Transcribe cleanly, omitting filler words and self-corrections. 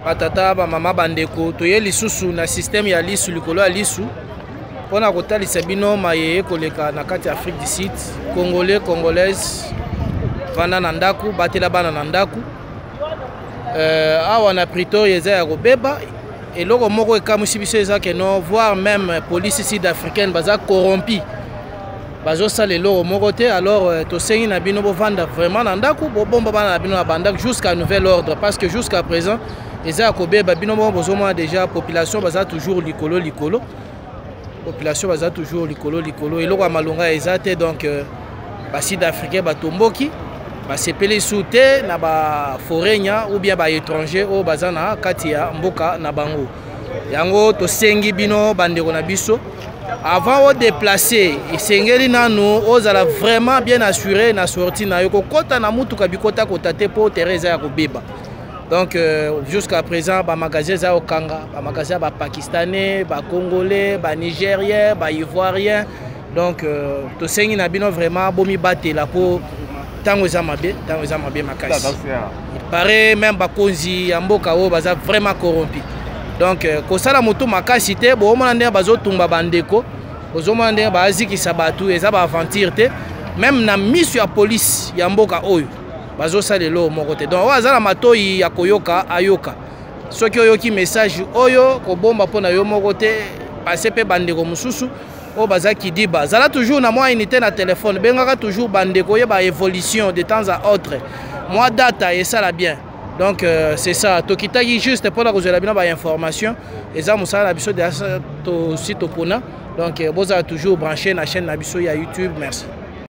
Batata, bamama, bandeko, toye lisusu na système ya lisu likolo ya lisu mpo na kotalisa bino maye ekoleka na kati ya Afrique du Sud. Congolais, Congolaise, vanda na ndako, batela bana na ndako. Awa na Pretoria eza ya kobeba. Eloko moko ekamwisi biso eza ke non, voire même police sud africaine baza corrompi, bazosala eloko moko te. Alors tosengi na bino bovanda vraiment na ndako, bobomba bana na bino na bandako jusqu'à nouvel ordre, parce que jusqu'à présent eza ya kobeba. Bino moko bozomona déjà, population baza toujours likolo likolo, population baza toujours likolo likolo, eloko ya malonga eza te. Donc basud africain batomboki, basepeli su te na baforeigner ou bien baétranger oyo baza na kati ya mboka na bango. Yango tosengi bino, bandeko na biso, avant odéplacer, esengeli nanu ozala vraiment bien assuré na sortie na yo. Kokɔta na mutuka bikotakota te, mpo terrain eza ya kobeba. Donc jusqu'à présent bamagasin eza kokanga, bamagasin ya bapakistanais, bacongolais, banigérien, baivoirien. Donc tosengi na bino vraiment bomibatela, mpo ntango eza mabe, ntango eza mabe makasi. Il paraît même bakonzi ya mboka oyo baza vraiment corrompi. Donc kosala motu makasi te. Boomona ndenge bazotumba bandeko, bozomona ndenge baazikisa bato, eza baaventure te. Même na miso ya polise ya mboka oyo bazosala eloko moko te. Donc oyo aza na matoi ya koyoka, ayoka. Soki oyoki message oyo, kobomba mpo na yo moko te, pase mpe bandeko mosusu oyo baza kidiba. Zala toujours na mwa unité na telefone, bengaka toujours bandeko, oyeba évolution de temps à autre. Mwa data esala bien. Donc c'est ça, tokitaki juste mpona kozwela bino bainformation. Eza mosala na biso tosi topona. Donc bozala toujours branché na chaîne na biso ya YouTube. Merci.